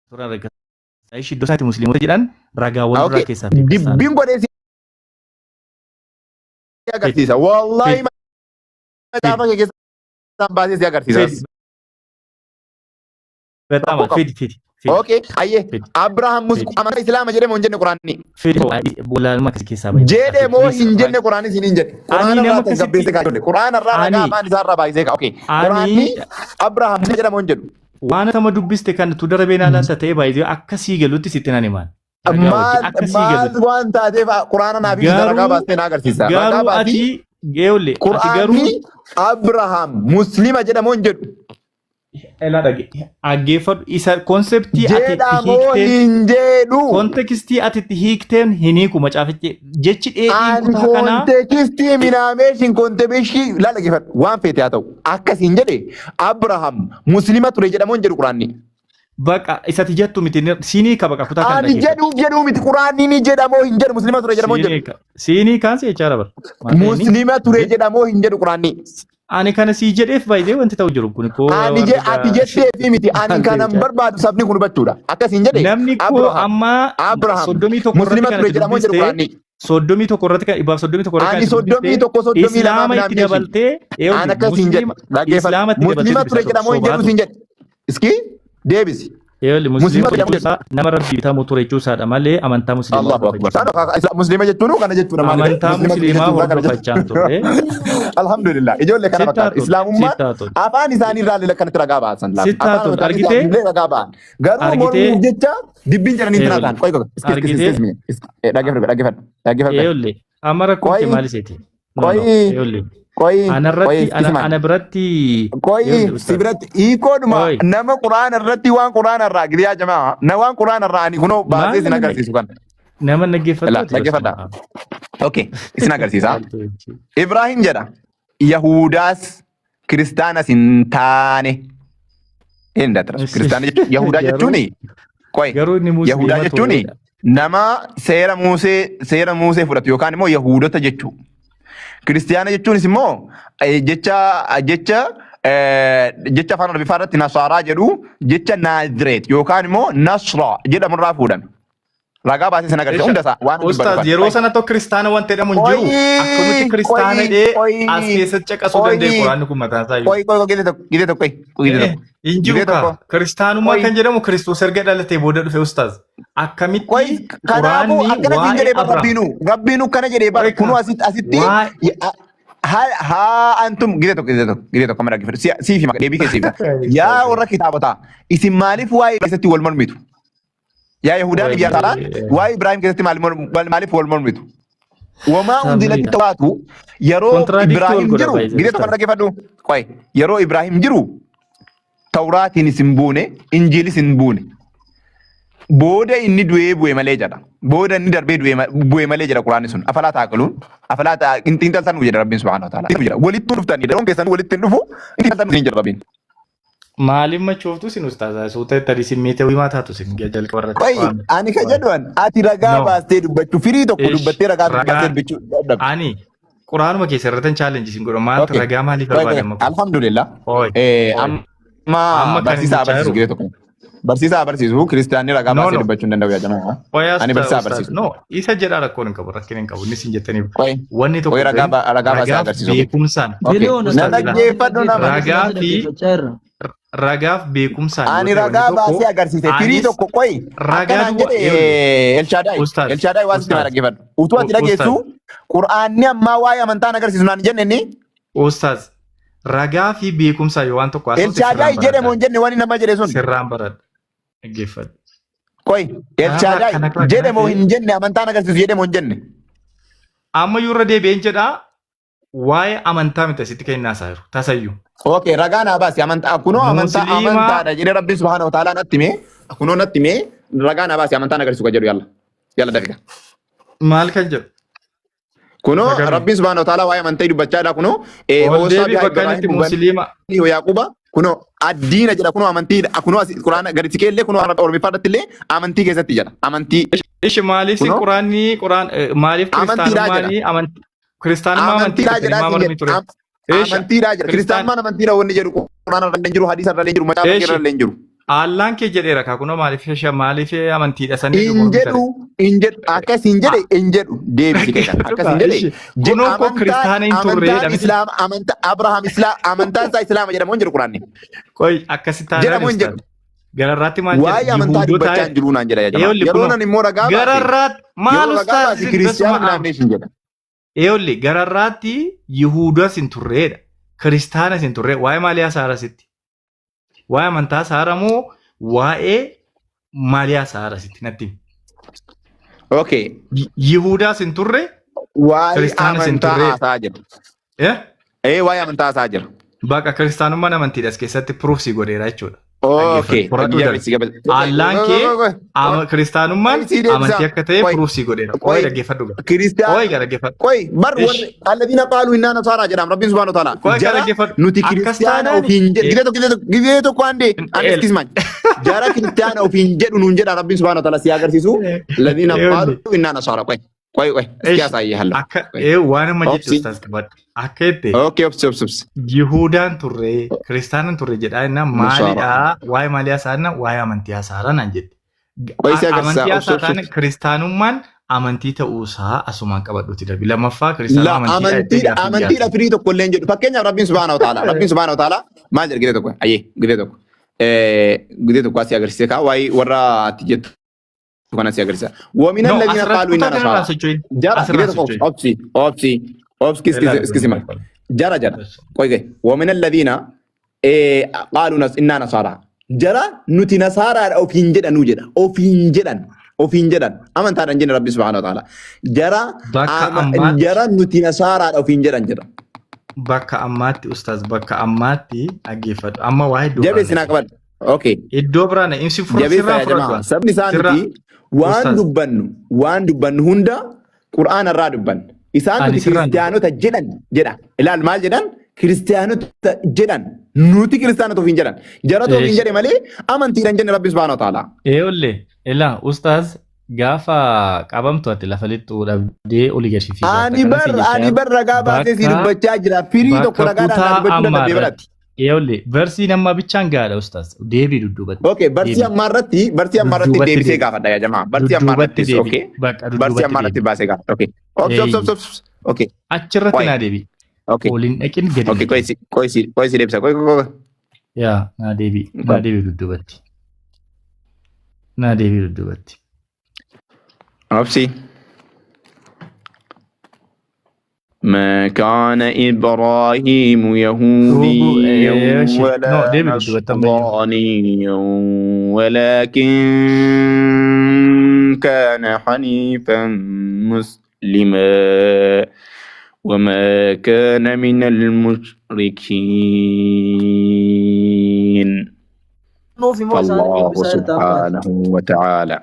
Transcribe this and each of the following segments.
Turan ragaa. Ishi iddoo isaatti musliimota jedhan ragaawwan duraa Okay. keessaa fi kiristaana. Dibbiin godhee si agarsiisa. Wallaahi macaafa kee keessaa baasee si agarsiisa. Fedi. Bexaama Rakkoo qabu. fidi fidi fidi. Okay. Ayyee. Fidi. Abrahaam Fidi. amantaa Islaama jedhee moo hin jenne Quraanni? Fidi. Walaaluma akkasii keessaa bahe. Jedhee moo hin jenne Quraanni siin hin jedhe. Ani Quraana nama irraa akkasitti tasgabbeessee kaa ijoollee. Quraana irraa ragaa ani afaan isaa irraa baay'isee kaa. Okay. ani Quraanni Abrahaam jedha moo hin jedhu? waan atama dubbiste kan tu darabee naa laalta ta'ee baay'ee akka sii galutti sitti nan himaan. Ragaa wajjin Maal akka sii maal galutti. waan taateef Quraana naaf ibsita ragaa Garuu baastee na agarsiisa. Ragaa garuu baasii ati geeyolle ati garuu Quraanni Abrahaam Muslima jedha moo hin jedhu? Elaa dhage dhaggeeffadhu isa konseptii ati itti Jedha moo hiikteen hin jedhu? kontekstii ati itti hiikteen hin hiiku macaafichi jechi dheedhiin Ani kutaa kanaa konteekistii minaameeshin kontebeeshii laala dhaggeeffadhu waan feete haa ta'u akkasiin jedhe Abrahaam Muslima ture jedha moo hin jedhu Quraanni? Baqa isati jettu miti siinii ka baqa kutaa kana Ani dhaggeeffadhu. jedhuuf jedhuu miti Quraanni ni jedha moo hin jedhu Muslima ture jedha moo hin Siinii jedhu? ka siinii kaan si jechaa bara. Maal ta'e inni? Muslima ture jedha moo hin jedhu Quraanni? Ani kana sii jedheef baay'ee wanti ta'u jiru kun koo Ani je ati jettee fi miti ani Maal ta'e kanan jechaa. barbaadu sabni kun hubachuudha. Akkasiin jedhe Namni koo Abrahaam amma Abrahaam 31 irratti Muslima kan ture ati jedha moo hin jedhu dubbiste Quraanni? 31 irratti kan 131 irratti kan Ani ati dubbiste 31 32 islaama itti minaameeshin. dabaltee An eewli akkasiin jedhe musliima dhaggeeffadhu. islaama itti dabaltee Muslima ture dubbisaa jedha moo hin jedhu sobaatu. siin jedhe. Iski deebisi. Eewli Muslima musliima ture jedha moo jechuun hin jedhu. isaa nama rabbii bitamu ture jechuu isaadha malee amantaa musliimaa Allahu akbar. hordofachaa Sana muslima jechuun kana jechuudha maali? Amantaa Muslima ture musliimaa jechuun kana hordofachaa hin jechuudha. turre. Alhamdulillah. Ijoollee kana Sittaa fakkaata. tol, Islaamummaan sittaa tol. afaan isaanii irraa illee akkanatti ragaa baasan laata. Sittaa Afaan tol isaanii argitee illee ragaa ba'an. Garuu argitee mormuuf jecha dibbiin jedhanii itti eewli naataan. Qoy qoy. Iski iski argitee iski iski. Dhaggeeffadhu dhaggeeffadhu dhaggeeffadhu. eewli amma rakkoon kee Qoy maal iseeti? No no qoy eewli qoy qoy anarratti iski ana simaan. ana biratti Qoy eewli si ustaaz biratti hiikoodhuma Oi nama quraana irratti waan quraana irraa giriyaa jamaa na waan quraana irraa ani kunoo maal baasee isin nama agarsiisu kana. nama dhaggeeffattu Ilaa ati dhaggeeffadhaa. osuma Okay isin agarsiisa. maaltu hojii. Ibraahim jedha Yahudaas kiristaanas hin taane. Hin datarasu. Kiristaana jechuun Yahudaa Garuu jechuun qoy garuu inni Yahudaa musliima jechuun tureedha. nama seera Muusee fudhatu yookaan immoo Yahuudota jechuu. Kiristiyaana jechuunis immoo jecha jecha afaan Arabiffaa irratti Nasaaraa jedhu jecha Naazireet yookaan immoo Nasra jedhamurraa fuudhame. Ragaa baasee sana agarsiisa Esha, hunda isaa waan dubbatu Ustaaz kana. yeroo sana tokko kiristaana wanti jedhamu hin jiru. Akkamitti Qoyi kiristaana qoyi jedhee as qoyi keessatti caqasuu danda'e qoyi quraanni kun mataan isaa iyyuu. qoyi qoyi gidee tokko gidee tokko gidee Eh, tokko hin jiru gidee kaa. tokko Kiristaanummaa qoyi kan jedhamu Kiristoos erga dhalatee booda dhufe ustaaz. qoyi Akkamitti kanaafuu quraanni akkana siin waa'ee jedhee bar Abrahaam. rabbiinu rabbiinu kana jedhee bar Qoyi kunuu kaa. asitti asitti Waa'ee haa antum gidee tokko gidee tokko gidee tokko amma dhaggeeffadhu siif hima deebii kee siif hima yaa warra kitaabotaa isin maaliif waa'ee keessatti wal mormitu? Yaa Yahudaan biyya Nasaaraa waa'ee Ibraahim keessatti maaliif wal mormitu? Wamaa unzilati tawraatu yeroo Contradict wal Ibraahim godha jiru baay'ee gidee tokko dhaggeeffadhu. Qoy yeroo Ibraahim jiru Tawraatiinis hin buune Injiilis hin buune. Booda inni du'ee bu'e malee jedha. Booda inni darbee du'ee bu'e malee jedha Quraanni sun. Afalaa taaqiluun afalaa xiinxaltan jedha Rabbiin subhaanahu wa ta'ala. Jedha walitti dhuftanii yeroon keessan walitti hin dhufu xiinxaltan jedha Rabbiin. Maaliif machooftu isin ustaaza? Suuta itti simmeetee wimaa taatu isin jalqaba irratti. Qoy ani ka jedhu ati ragaa No. baastee dubbachuu firii tokko Ish, dubbattee ragaa ragaa baastee dubbachuu dadhabde. ani quraanuma keessa irratti challenge isin godha. Maaltu Okay. ragaa maaliif Qoy qoy barbaadama kun? alhamdulillah. Oi, Eh, oi. amma Amma kan inni barsiisaa jechaa barsiisu jiru. gidee tokko. Barsiisaa barsiisu kiristaanni ragaa No, baasee no. dubbachuu hin danda'u yaa jamaa. Qoy Ani barsiisaa ustaaz. barsiisu. No, isa jedhaa rakkoon hin qabu, rakkina hin qabu. Inni isin jettaniif. Qoy Wanni tokko qoy ragaa ta'in ragaa baasee ragaaf agarsiisu. Okay. beekumsaan. Okay. Biliyoona Na Ustaaz ilaa. dhaggeeffadhu nama. Ragaa fi ragaaf beekumsaan yoo Ani ta'e wanni ragaa tokko baasee agarsiise firii anis tokko qoy ragaa akkanaan duwwaa jedhe eeyyuu Elshaadaay ustaaz Elshaadaay waan sitti ustaaz dhaggeeffadhu. Utuu ati ustaaz dhageessu Qur'aanni ammaa waa'ee amantaan agarsiisu naan jenne inni ustaaz ragaa fi beekumsaan yoo waan tokko haasofte Elshaadaay sirraan jedhe moo baradha hin jenne wanni nama jedhe sun. sirraan baradha dhaggeeffadhu. Qoy Kanarraa Elshaadaay kanarraa kan jedhe moo hafe hin jenne amantaan agarsiisu jedhe moo hin jenne. amma iyyuu irra deebi'een jedhaa waa'ee amantaa miti asitti kan inni haasaa jiru tasayyuu. Okay, ragaa naa baasi amantaa kunoo amantaa Musliima amantaadha jedhee Rabbiin subhaanahu wa ta'aalaa natti himee kunoo natti himee ragaa naa baasi amantaan agarsiisu kan jedhu yalla yalla dafika. Maal kan jedhu? Kunoo Isa kami? Rabbiin subhaanahu wa ta'aalaa waa'ee amantaa dubbachaa jira kunoo Ol oosaa deebii bihaa bakka inni itti Ibraahim musliima bani Yaaquba kunoo addiina jedha kunoo amantiidha kunoo asi quraana gadi siqee illee kunoo Oromiffaa irratti illee amantii keessatti jedha amantii Ishi maaliif si kunoo quraanni quraan maaliif amantiidha jedha kiristaanummaan amantii kiristaanummaa amantii amantiidha jettanii jedha maa siin mormii jedhe ture? Eesha amantiidha jedha kiristaan kiristaanummaan amantiidha wanni jedhu quraana irra illee hin jiru hadiisa irra illee hin jiru macaafa eeshi irra illee hin jiru. Aallaan kee jedheera kaa kunoo maaliif maaliif amantiidha sanii Hin mormita jedhu, hin jedhu, akkas hin jedhe, hin jedhu, deebisi keessa. Akkas hin jedhe. Ishi. Kunoo koo Amantaan kiristaana hin turree amantaan dha miti. Islaama, amantaa Abrahaam Islaam, amantaan isaa Islaama jedhamu hin jedhu Quraanni. Qoy akkasi taanaan Jedhamu hin ustaaz. jedhu. Gararraatti maal jedha? Waa'ee amantaa Yihuudota dubbachaa hin jiru naan jedha yaa jamaa. Eeolli Yeroo kunoo nan immoo ragaa baase, gararraatti maal yeroo ragaa ustaaz baase isin kiristiyaana besuma am. denomination jedha. Eeolli gararraatti Yihuudas hin turreedha. Kiristaanas hin turre. Waa'ee maalii haasa'aa sitti? Waa'ee amantaa saara moo waa'ee maalii haasa'aa sitti natti himi. Okay. Yihuudaas hin turre, Waa'ee kiristaanas hin amantaa turre. haasaa jira. Eh? Ee, waa'ee amantaa haasaa jira. Baqa kiristaanummaan amantiidha as keessatti proof si godheera jechuudha. Okay. Dhaggeeffadhu. Qoradhuu darbi. Jabeessi gabeessi. Allaan kee kiristaanummaan Qoy sii deebisa. amantii akka ta'e Qoy proof si godheera. Qoy qoy dhaggeeffadhu gara. Kiristiyaan Qoy gara dhaggeeffadhu. qoy bar Ish. warri alladhiina qaaluu innaa nasaaraa jedham Rabbiin subhaanahu wa ta'ala. Qoy gara Jara dhaggeeffadhu. nuti Akkas kiristiyaana taanaan ofiin jedhu gidee tokko gidee tokko gidee tokko ande ande El. excuse man. Jara kiristiyaana ofiin jedhu nuun jedha Rabbiin subhaanahu wa ta'ala si agarsiisu. Alladhiina Eewli. qaaluu innaa nasaaraa qoy qoy qoy iski Ish. haasa'ii halla. Akka Qoy. waan amma jettu Obsi. ustaas qabadhu. Akka jette Okay, obsi obsi obsi. Yihudaan turre kiristaanan turre jedhaa innaa Nasaaraa. maalidhaa waa'ee maalii haasa'aa waa'ee amantii haasa'aa naan jette. Qoy si agarsiisa Amantii obsi haasaa obsi taane obsi. kiristaanummaan amantii ta'uusaa asumaan qabadhuuti darbi. Lammaffaa kiristaanummaa La amantiidha jettee amantiidha gaaffii amantiidha dhiyaate. firii tokko illee hin jedhu. Fakkeenyaaf Rabbiin subhaanahu wa ta'ala Rabbiin subhaanahu wa ta'ala maal jedha gidee tokko ayyee gidee tokko gidee tokko asii agarsiise kaa waa'ee warra ati jettu kana si agarsiisa. Wamina No, alladhiina asirratti qaaluu kutaa innaa kanarraa nasaaraa. socho'in. Jara Asirraa gidee tokko socho'in. obsi obsi obsi kis kis kis hima. Jara jara qoy qoy wamina alladhiina qaaluu innaa nasaaraa. Jara nuti nasaaraadha ofiin jedhanuu jedha ofiin jedhan ofiin jedhan amantaadhaan jenna Rabbi subhaanahu wa ta'ala. Jara Bakka ammaatti jara nuti nasaaraadha ofiin jedhan jedha. Bakka ammaatti ustaaz bakka ammaatti dhaggeeffadhu. Amma waa hedduu biraan Jabeessi naa dhaqe. qabadhu. Okay. Iddoo biraan ibsi fura Jabeessa sirraa yaa fudhadhu. jamaa. Sabni isaa Sirraa nuti waan ustaaz dubbannu waan dubbannu hunda Qur'aana irraa dubbanna. Isaan ani nuti sirraan dubbadha. kiristiyaanota jedhan jedha. Ilaal maal jedhan? Kiristiyaanota jedhan. Nuti kiristiyaanota ofiin jedhan. Jaratu ofiin Eesh. jedhe malee amantiidhaan jenne Rabbi subhaanahu wa ta'ala. Eeyolle ilaa ustaaz gaafa qabamtu ati lafa lixxuu dhabdee olii gadi fiigaa Ani kana bar si jechaa ani bar ragaa baasee si bakka dubbachaa jira. Firii tokko bakka ragaadhaan naa kutaa dubbachuu ammaa dadhabdee irratti biratti. Eeyolle versiin ammaa bichaan gaadha ustaaz deebii dudduubatti Okay, barsii deebii ammaa irratti barsii ammaa irratti dudduubatti deebisee deebi gaafadha yaa jamaa. Barsii ammaa dudduubatti irrattis deebi okay. bakka Barsii dudduubatti ammaa irratti deebi baasee gaafadha. Okay. Obs obs obs eeyyi obs. Okay. achirratti Qoy. naa deebi Okay. oliin dhaqin gadi Okay, dhaqin qoy si qoy si qoy si deebisa. Qoy qoy qoy. yaa naa deebi naa Qoy. deebi dudduubatti naa deebi dudduubatti. Obsi. ما كان إبراهيم Duubu يهوديا eeshi no ولا deebi dudduubatti ammayyuu. نصرانيا ولكن كان حنيفا مسلما وما كان من المشركين Nuuf immoo isaanii فالله dubbisaa jirta amma. سبحانه وتعالى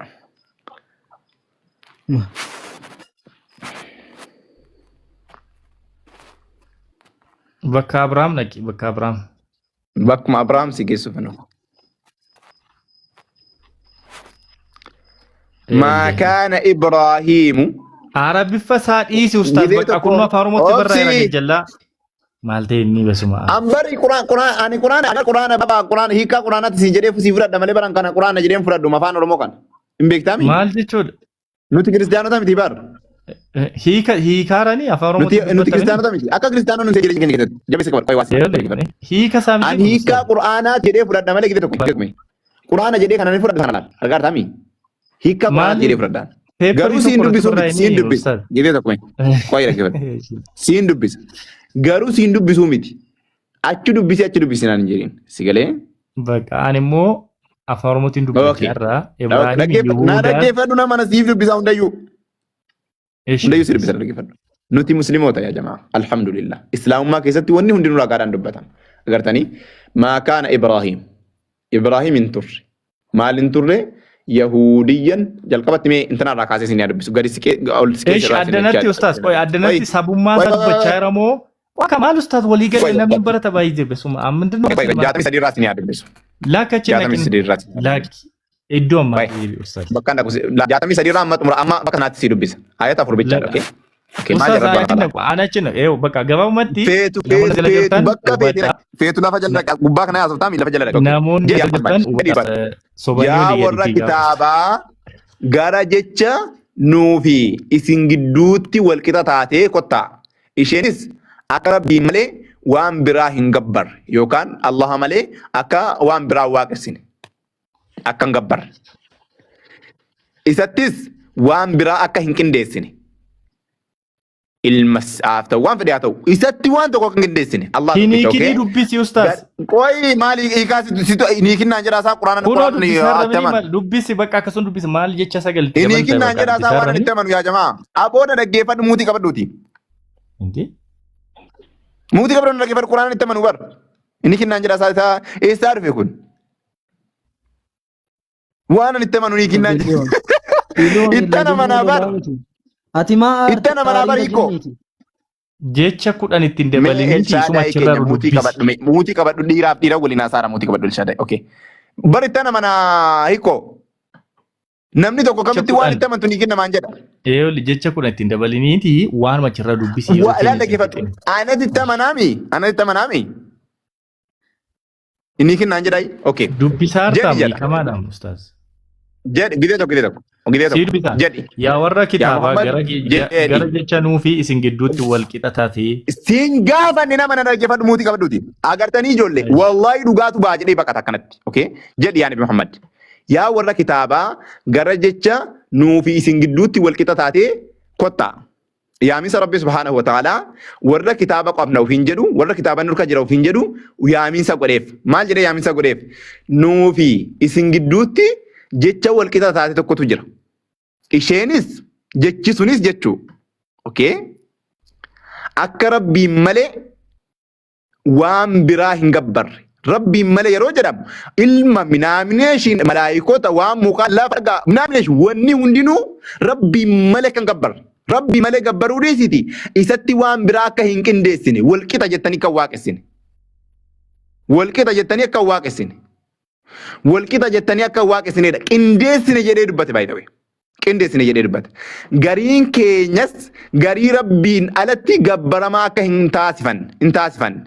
Bakka Abiraam dhaqi bakka Abiraam. بكم أبرام سيجيسو فنو ما Eeyolle. كان إبراهيم Arabiffa isaa dhiisi ustaaz gidee bakka tokko kunoo afaan Oromootti barraa'eera obsi gajjallaa. Maal ta'e inni basuma. Ambari quraan quraan ani quraan ani quraana baba quraan hiikaa quraanaatti si jedhee si fudhadha malee baran kana quraana jedheen fudhadhu afaan Oromoo kana hin beektaami Maal jechuudha? nuti kiristiyaanota miti bar Hiika hiikaaranii afaan nuti Oromootti nuti dubbatamini? kiristiyaanota miti akka kiristiyaanota nuti jedhee keenya keessatti jabeessa qabadhu qoy waasi Eeyolle. Hiika isaa miti ani kun hiikaa ustaaz. quraanaa jedhee fudhadha malee gidee tokko quraana jedhee kana ni fudhadha kana laal argaartaami hiikaa quraanaatti Maali jedhee fudhadhaan peeparii garuu siin tokko irratti dubbisuu miti barraa'e siin ni dubbisa ustaaz. gidee tokko qoy dhaggeeffadhu siin dubbisa garuu siin dubbisuu miti achi dubbisi achi dubbisi naan hin jedhin si galee Bakka ani immoo afaan Oromootiin dubbachaa Okay. irraa Ibraahim Dhaggeeffadhu naa Yihuudaan dhaggeeffadhu nama na siif dubbisa hundayyuu. ishi Hundayyuu si dubbisa dhaggeeffadhu. Nuti musliimoota yaa jamaa alhamdulillah. Islaamummaa keessatti wanni hundinuu ragaadhaan dubbatama. Agartanii maa kaana Ibraahim. Ibraahim hin turre. Maal hin turre? Yahuudiyyan jalqabatti mee intanarraa kaasee isin yaa dubbisu. Gadi siqee ol siqee Ishi irraa isin addanatti jechaa ustaaz qoy Qoy addanatti sabummaa qoy isaa dubbachaa jira moo akka maal ustaaz walii qoy galee namni barata baay'ee besuma ምንድን ነው qoy መስማ 63 irraa isin yaa dubbisu. laakkachi naqin 63 irraa isin yaa laak dubbisu. iddoo ammaa Qoy deebi ustaaz bakka dhaqu 63 irraa amma xumura amma bakka kanaatti si dubbisa. Ayata afur bichaadha. laqa Okay. Okay, maal Ustaaz jedha ana achi Rabbi naqu ana achi naqu eewu bakka gabaabumatti Feetu namoonni feetu jala feetu jirtan bakka feete hubadhaa. dhaqi. Feetu lafa jala dhaqi. Gubbaa kana haasoftaa lafa jala dhaqi. Okay. Namoonni Jedhi jala yaa jirtan Muhammad. Jedhi hubadhaa. bara. Sobanii Yaa olii gadi warra fiigaa. kitaabaa gara jecha nuufi isin gidduutti walqixa taatee kottaa. Isheenis akka Rabbii malee waan biraa hin gabbarre yookaan Allaha malee akka waan biraa hin waaqessine akka hin gabbarre. Isattis waan biraa akka hin qindeessine. Ilma haaf ta'u waan fedhe haa ta'u isatti waan tokko akka hin qindeessine. Allah tokkicha Hiniikinii okay. dubbisi ustaaz. Qoyi maali hiikaa situ hiikinnaan jedhaa isaa quraana Kunoo quraanni dubbisaarra itti mini amanu. maal dubbisi bakka akkasuma dubbisi maal jecha sagalitti Inni dabalta kinnaan bakka jedhaa isaa waan dubbisaarra itti amanu yaa jamaa. Abooda dhaggeeffadhu muutii qabadhuuti. mini. Muutii qabadhu dhaggeeffadhu quraana itti amanu bar. Inni kinnaan jedhaa isaa isaa eessaa dhufe kun? Waan ani itti amanu ni kinnaan jedha. Itti amanaa bar. Ati maa aarta Itti amanaa bar aarii hiikoo. jinniiti. Jecha 10 ittiin Mee dabaliniiti isuma Elshaadaay achirraa keenya muutii dubbisi. qabadhu mee muutii qabadhu dhiiraaf dhiira waliin haasaara muutii qabadhu Elshaadaay. Okay. Bar itti amanaa hiikoo. Namni tokko Jecha kamitti waan 10 itti amantu ni kennamaan jedha. Eeyoli jecha 10 ittiin dabaliniiti waanuma achirraa dubbisi yeroo Waa ilaal keenya isin dhaggeeffadhu. fixin. Anatti itti amanaami. Anatti itti amanaami. Inni kennaan jedhaa. Okay. Dubbisaa Jedhi hartaam jedha. hiikamaadha ustaaz. Jedhi gidee tokko gidee tokko. Gidee Sii tokko. dubbisaa. Jedhi. Yaa warra Yaa kitaabaa Muhammad gara jedhi. gara jecha nuu fi isin gidduutti wal qixa taatee. Siin gaafanne nama na dhaggeeffadhu muutii qabadhuuti. Agartanii ijoollee wallaahi dhugaatu ba'a jedhee baqata akkanatti. Okay. Jedhi yaa Nabi Muhammad. Yaa warra kitaabaa gara jecha nuu fi isin gidduutti wal qixa taatee kottaa. Yaamiinsa Rabbi subhaanahu wa ta'aalaa warra kitaaba qabna ofiin jedhu, warra kitaaba nurka jira ofiin jedhu yaamiinsa godheef. Maal jedhee yaamiinsa godheef? Nuu fi isin gidduutti jecha wal qixa taate tokkotu jira. Isheenis jechi sunis jechuu. Okay? Akka Rabbiin malee waan biraa hin gabbarre. Rabbiin malee yeroo jedhamu ilma minaamineeshiin malaayikoota waan mukaa lafa dhagaa minaamineeshiin wanni hundinuu Rabbiin malee kan gabbarre. Rabbi malee gabbaruu dhiisiti isatti waan biraa akka hin qindeessine walqixa jettanii kan waaqessine. Walqixa jettanii akka hin waaqessine. Walqixa jettanii akka hin waaqessinedha. Qindeessine jedhee dubbate by the way. Qindeessine jedhee dubbate. Gariin keenyas garii Rabbiin alatti gabbaramaa akka hin taasifanne. Hin taasifanne.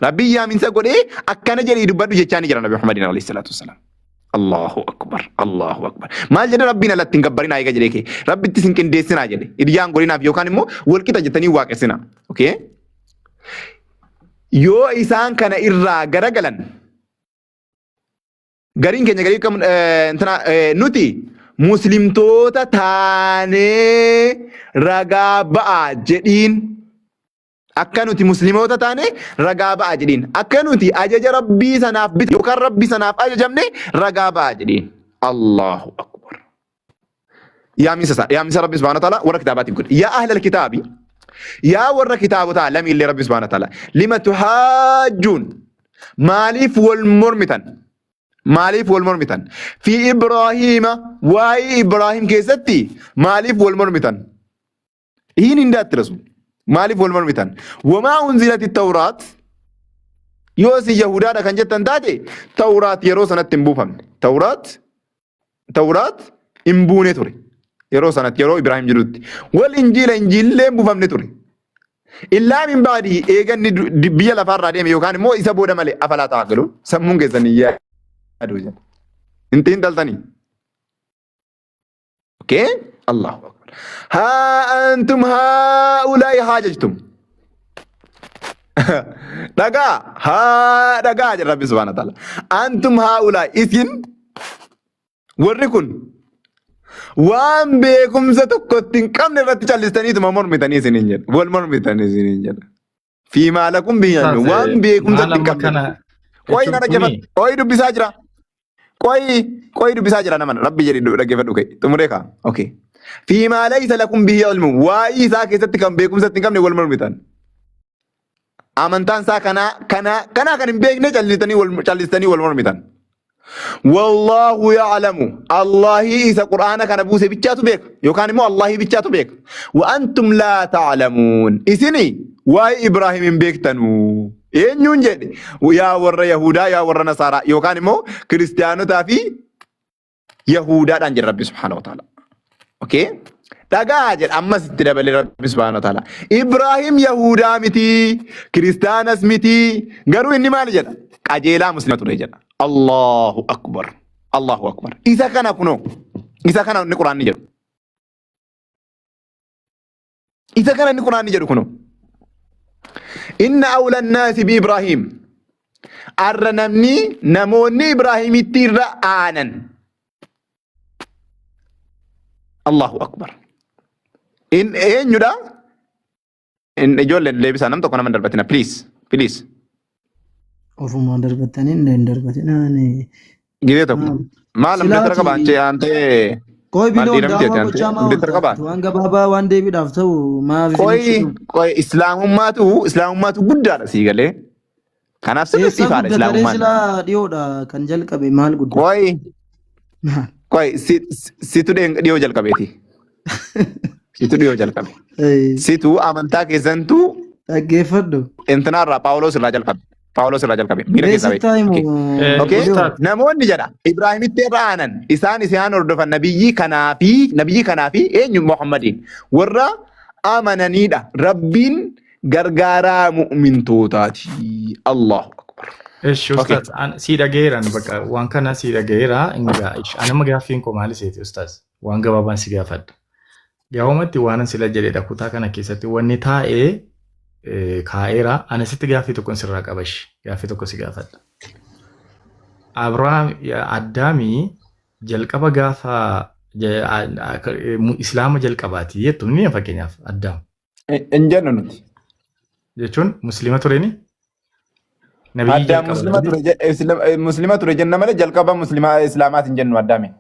Rabbiin yaaminsa godhee akkana jedhii dubbadhu jechaa ni jira Nabi Muhammadin alayhi salaatu wassalaam. Allahu akbar Allahu akbar. Maal jedhe Rabbiin alatti hin gabbarinaa eega jedhee kee. Rabbitti sin qindeessinaa jedhe. Hiriyyaan godhinaaf yookaan immoo walqixa jettanii waaqessinaa. Okay? Yoo isaan kana irraa garagalan gariin keenya garii kam intina nuti muslimtoota taanee ragaa ba'a jedhiin akka nuti muslimoota taane ragaa ba'a jedhiin akka nuti ajaja rabbii sanaaf bite yookaan rabbii sanaaf ajajamne ragaa ba'a jedhiin Allahu akbar Yaamiinsa isaa yaamiinsa Rabbi subhaanahu wa ta'ala warra kitaabaatiif godhe. Yaa ahlal kitaabi yaa warra kitaabotaa lamiillee Rabbi subhaanahu wa ta'ala lima tuhaajjuun maaliif wal mormitan maaliif wal mormitan fi Ibraahiima waa'ee Ibraahim keessatti maaliif wal mormitan ይህን እንዳትረሱ maaliif wal mormitan wamaa unzilati tawraat yoo isin yahudaadha kan jettan taate tawraat yeroo sanatti hin buufamne tawraat Tawraat hin buune ture. Yeroo sanatti yeroo Ibraahim jirutti. Wal injiila injiillee hin buufamne ture. Illaa min baadii eega inni biyya lafaarraa deeme yookaan immoo isa booda malee afalaa ta'a galu sammuun keessan hin yaadu jedha. Hin xiinxaltanii. Okay? Allahu akbar. Haa antum haa'ulaa'i haajajtum. Dhagaa haa dhagaa jedha Rabbi subhaanahu wa ta'ala. Antum haa'ulaa'i isin warri kun waan beekumsa tokkotti hin qabne irratti callistaniituma mormitanii isiniin jedha. Wal mormitanii isiniin jedha. Fi maalakum bihi ilmu. Waan beekumsa Maal itti hin amma qabne. kana Qoyi na jechuun kuni dhaggeeffadhu. Qoyi dubbisaa jira. Qoyi qoyi dubbisaa jira nama rabbi jedhi dhaggeeffadhu ka'e. Xumuree kaa. Okay. Fi maa laysa lakum bihi ilmu. Waa'ee isaa keessatti kan beekumsa itti hin qabne wal mormitan. Amantaan isaa kanaa kanaa kanaa kan hin beekne callistanii wal callistanii wal mormitan. Wallaahu ya'lamu. Allaahii isa Qur'aana kana buuse bichaatu beeka. Yookaan immoo Allaahii bichaatu beeka. Wa antum laa ta'lamuun. Isini waa'ee Ibraahim hin beektanu. Eenyuun jedhe? Yaa warra Yahudaa, yaa warra Nasaaraa yookaan immoo kiristiyaanotaa fi Yahudaadhaan jedhe Rabbi subhaanahu wa ta'ala. Okay? Dhagaa jedha ammas itti dabalee Rabbi subhaanahu wa ta'ala. Ibraahim Yahudaa miti, Kiristaanas miti, garuu inni maali jedha? Qajeelaa muslima ture jedha. Allahu akbar. Allahu akbar. Isa kana kunoo. Isa kana inni Quraanni jedhu. Isa kana inni Quraanni jedhu kunoo. Inna awla naasi bi Ibraahim. Arra namni namoonni Ibraahimitti irra aanan. Allahu akbar. In eenyudha? In ijoolleen deebisaa nam tokko nama hin darbatina please please. Ofumaa darbattanii hin darbatina. Gidee tokko. Maal namni Silaa tara qaba ati antee antee qoy maal biloon dhiira miti daawaa ati antee gochaa maa namni tara oolta? qaba. Ati waan gabaabaa waan deebiidhaaf ta'u maaf isin Qoy ibsitu? qoy islaamummaatu islaamummaatu guddaadha sii galee. Kanaaf sirriitti Eessaa ifaadha guddataree islaamummaan. silaa dhiyoodha kan jalqabe maal guddate? Qoy qoy situ dhiyoo jalqabeeti. Situ dhiyoo jalqabe. Situ amantaa keessantu Dhaggeeffadhu. intinaa irraa Phaawulos irraa jalqabe. Phaawulos irraa jalqabe. Miira Mee keessaa sitti bahe. himu Okay. Okay. Biloo. Ustaaz. Namoonni jedha Ibraahimitti irra aanan isaan isaan hordofan nabiyyii kanaa fi nabiyyii kanaa fi eenyu Muhammadiin warra amananiidha. Rabbiin gargaaraa mu'mintootaati. Allahu akbar. Eshi Okay. ustaaz an sii dhagayeeraan bakka waan kana sii dhagayeera ingaa ish anama gaaffiin koo maali seeti ustaaz waan gabaabaan si gaafadha. Gabaabumatti waanan sila jedhedha kutaa kana keessatti wanni taa'ee kaa'eera ana sitti gaaffii tokkon sirraa qabash gaaffii tokko si gaafadha. Abrahaam Addaamii jalqaba gaafa islaama jalqabaati jettu ni fakkeenyaaf Addaam. Hin jennu nuti. Jechuun musliima tureni? Nabiyyi Addaam jalqaba muslima namni. ture muslima ture jenna malee jalqaba muslima islaamaati hin jennu Addaamiin.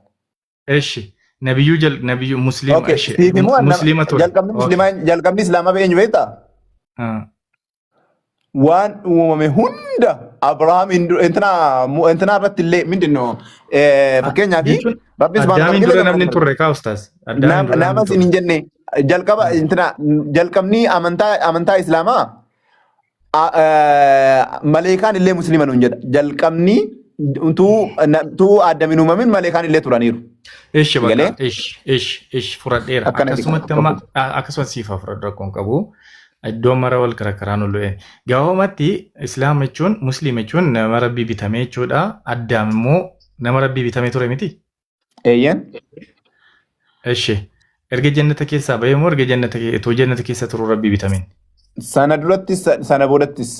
Eshi nabiyyuu jal nabiyyuu musliima Okay, eshi siif immoo musliima ture. jalqabni Okay. muslimaa jalqabni islaamaa eenyu beektaa? Ah. Waan uumame hunda Abrahaam intina intina irratti illee mindin no fakkeenyaaf Jechuun Rabbi subhaanahu wa ta'ala Addaamiin dura qilee namni hin turre kaa ustaaz. Addaamiin dura namni nama hin sin turre. hin jenne jalqaba intina jalqabni amantaa amantaa islaamaa maleekaan illee muslima nuun jedha jalqabni utuu utuu addam hin uumamin maleekaan illee turaniiru. Ishi bakka Galee ishi ishi ishi fudhadheera. akkana Akkasumatti amma akkasuma siif haa fudhadhu rakkoon qabu. Iddoo mara wal karakaraan ol lo'e. Gabaabumatti Islaama jechuun Musliima jechuun nama rabbii bitame jechuudha. Addaam immoo nama rabbii bitame ture miti. Eeyyeen. Eshi. Erga jannata keessaa bahee moo erga jannata itoo jannata keessa turuu rabbii bitamin? Sana durattis sana boodattis.